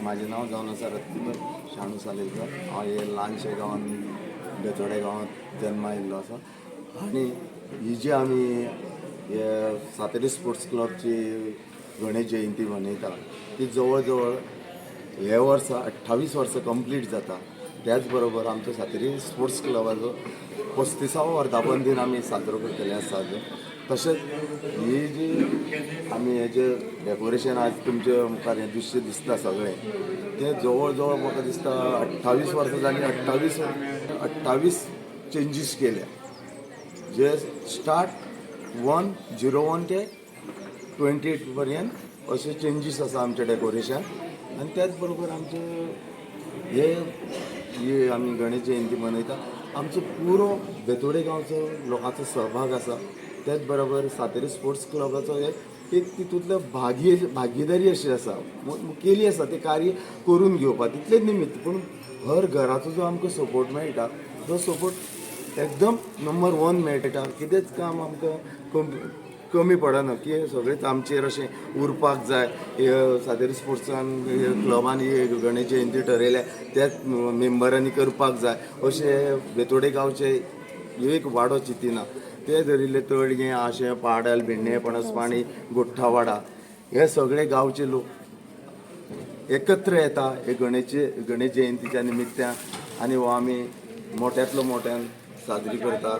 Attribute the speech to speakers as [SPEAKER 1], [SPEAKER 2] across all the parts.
[SPEAKER 1] म्हाजें नांव जावन आसा रत्न शाणू सालेलकर. हांव हे ल्हानशे गांवांत, बेतोडे गांवांत जल्मा आयिल्लो आसा आनी ही जी आमी हे सातेरी स्पोर्ट्स क्लबची गणेश जयंती मनयता ती जवळ जवळ हे वर्सा 28 वर्सां कंप्लीट जाता. त्याच बरोबर आमचो सातेरी स्पोर्ट्स क्लबाचो 35वो वर्धापन दिन आमी साजरो करतले आसा. तशेंच ही जी आमी हे जे डेकोरेशन आज तुमच्या मुखार हें दृश्य दिसता सगळें, तें जवळ जवळ म्हाका दिसता 28 वर्सां जालीं, 28 चेंजीस केल्या, जे स्टार्ट 101 ते 28 पर्यंत अशे चेंजीस आसा आमचे डेकोरेशन. आनी त्याच बरोबर आमचे हे ही आमी गणेश जयंती मनयता, आमचो पुरो बेतोडे गांवचो लोकांचो सहभाग आसा. त्याच बरोबर सातेरी स्पोर्ट्स क्लबाचो हे एक तितूंतलो भागीदारी अशी आसा, मुखेली आसा तें कार्य करून घेवपाक तितलें निमित्त. पूण हर घराचो जो आमकां सपोर्ट मेळटा तो सपोर्ट एकदम नंबर वन मेळटा. कितेंच काम आमकां कमी पडना की सगळेंच आमचेर अशें उरपाक जाय. हे सातेरी स्पोर्ट्सान क्लबान ही गणेश जयंती ठरयल्या, त्याच मेंबरांनी करपाक जाय अशें बेतोडे गांवचे एक वाडो चिंतिना. ते धरिल्ले तळगें, आशें, पाडल, भेंडे, पणसपाणी, गोठ्ठावाडा हे सगळे गांवचे लोक एकत्र येता हे गणेश जयंतीच्या निमित्तान आनी हो आमी मोठ्यांतलो मोठ्यान साजरी करतात.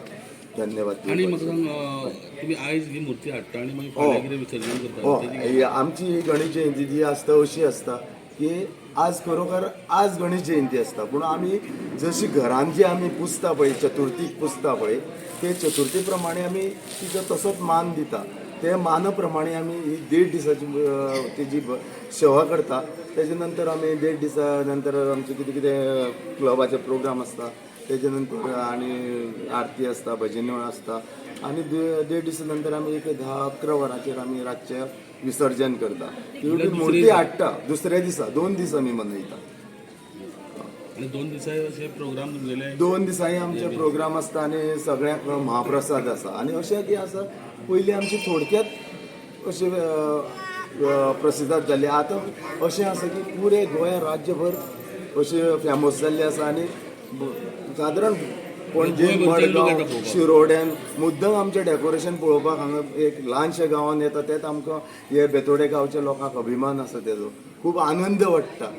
[SPEAKER 1] धन्यवाद.
[SPEAKER 2] आनी म्हाका सांग, तुमी आयज ही मूर्ती हाडटा आनी मागीर फाल्यां कितें विसर्जन करता?
[SPEAKER 1] हो, ही आमची ही गणेश जयंती जी आसता अशी आसता की आज खरोखर आज गणेश जयंती आसता, पूण आमी जशी घरान जी आमी पुजता पळय, चतुर्थीक पुजता पळय, ते चतुर्थी प्रमाणे आमी तिचो तसोच मान दिता. ते माना प्रमाणे आमी ही देड दिसाची तेजी सेवा करता. तेजे नंतर आमी देड दिसा नंतर आमचे कितें कितें क्लबाचे प्रोग्राम आसता. तेजे नंतर आनी आरती आसता, भजन आसता आनी देड दिसा नंतर आमी एक 10-11 वरांचेर आमी रातचें विसर्जन करता. ती मूर्ती हाडटा दुसऱ्या दिसा, 2 दीस आमी मनयता.
[SPEAKER 2] आनी 2 दिसांनी अशे प्रोग्राम तुमगेले?
[SPEAKER 1] 2 दिसांनी आमचे प्रोग्राम आसता आनी सगळ्यांक महाप्रसाद आसा. आनी अशें की आसा, पयलीं आमची थोडक्यात अशें प्रसिद्ध जाल्ली, आतां अशें आसा की पुरे गोंया राज्यभर अशें फेमस जाल्लें आसा. आनी सादारण पणजे,
[SPEAKER 2] गोंयभरचे लोक येता
[SPEAKER 1] मडगांव,
[SPEAKER 2] पळोवपाक.
[SPEAKER 1] शिरोड्यान मुद्दम आमचें डेकोरेशन पळोवपाक हांगा एक ल्हानशा गांवांत येता. तेच आमकां हे बेतोडे गांवच्या लोकांक अभिमान आसा, तेजो खूब आनंद वाडटा.